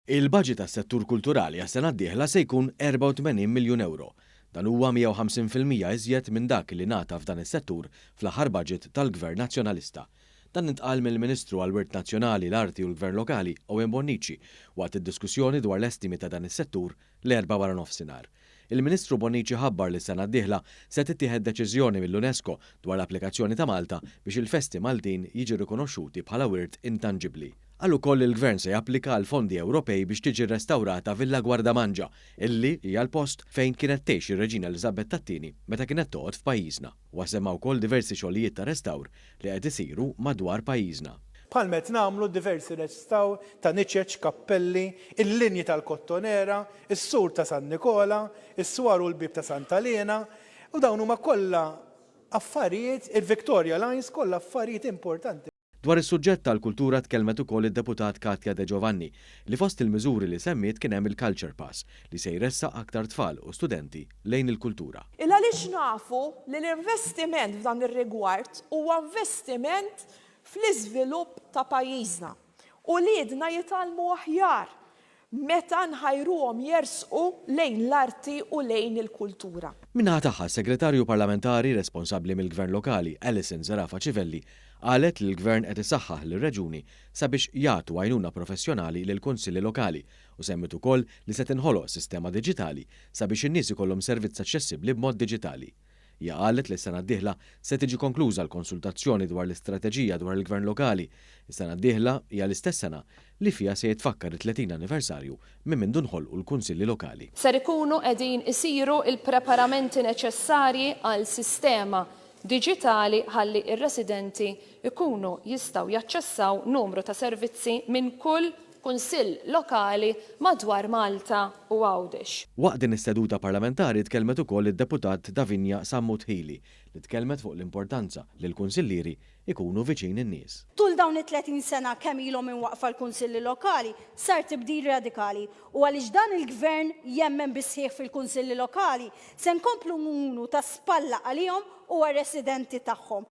Il-baġit għas-settur kulturali għas-sena d-dieħla se jkun 84 miljun ewro. Dan huwa 150% iżjed minn dak li ngħata f'dan is-settur fl-aħħar baġit tal-Gvern Nazzjonalista. Dan intqal mill-Ministru għall-Wirt Nazzjonali, l-Arti u l-Gvern Lokali, Owen Bonnici, waqt id-diskussjoni dwar l-estimi ta' dan is-settur l-Erbgħa waranofsinhar. Il-Ministru Bonnici ħabbar li s-sena d-dieħla se tittieħed deċiżjoni mill-UNESCO dwar l-applikazzjoni ta' Malta biex il-festi Maltin jiġu rikonoxxuti bħala wirt intanġibbli. Qal ukoll li l-Gvern se japplika għal fondi Ewropej biex tiġi rrestawrata Villa Gwardamanġa, illi hija l-post fejn kienet tgħix ir-Reġina Eliżabetta t-Tieni meta kienet toqgħod f'pajjiżna. Huwa semma wkoll diversi xogħlijiet ta' restawr li qed isiru madwar pajjiżna. Bħalma qed nagħmlu diversi restawr ta' niċeċ, kappelli, il-linji tal-Kottonera, is-sur ta' San Nikola, is-swar u l-bieb ta' Santa Liena, u dawn huma kollha affarijiet, il-Victoria Lines, kollha affarijiet importanti. Dwar is-suġġett tal-kultura tkellmet ukoll id-Deputat Katya De Giovanni li fost il-miżuri li semmiet kien hemm il-Culture Pass li se jressaq aktar tfal u studenti lejn il-kultura. Il għaliex nafu li l-investiment f'dan ir-rigward huwa investiment fl-iżvilupp ta' pajjiżna. Uliedna jitgħallmu aħjar meta nħajruhom jersqu lejn l-arti u lejn il-kultura. Min-naħa tagħha, s-Segretarju Parlamentari responsabbli mill-Gvern Lokali, Alison Zerafa Civelli, qalet li l-Gvern qed isaħħaħ lir-reġuni sabiex jagħtu għajnuna professjonali lill-Kunsilli Lokali u semmiet ukoll li se tinħoloq sistema diġitali sabiex in-nies ikollhom servizz aċċessibbli b'mod diġitali. Hija qalet li s-sena d-dieħla se tiġi konkluża l-konsultazzjoni dwar l-istrateġija dwar il-Gvern Lokali. Is-sena d-dieħla hija l-istess sena li fiha se jitfakkar it-30 anniversarju minn mindu nħolqu l-Kunsilli Lokali. Ser ikunu qegħdin isiru l-preparamenti neċessarji għal sistema diġitali ħalli r-residenti jkunu jistgħu jaċċessaw numru ta' servizzi minn kull Kunsill Lokali madwar Malta u Għawdex. Waqt din is-seduta parlamentari tkellmet ukoll id-Deputat Davinia Sammut Hili li tkellmet fuq l-importanza li l-kunsillieri jkunu viċin in-nies. Tul dawn it-30 sena kemm ilhom imwaqqfa l-Kunsilli Lokali, sar tibdil radikali u għaliex dan il-Gvern jemmen bis-sħiħ fil-Kunsilli Lokali, se nkomplu nkunu ta' spalla għalihom u għar-residenti tagħhom.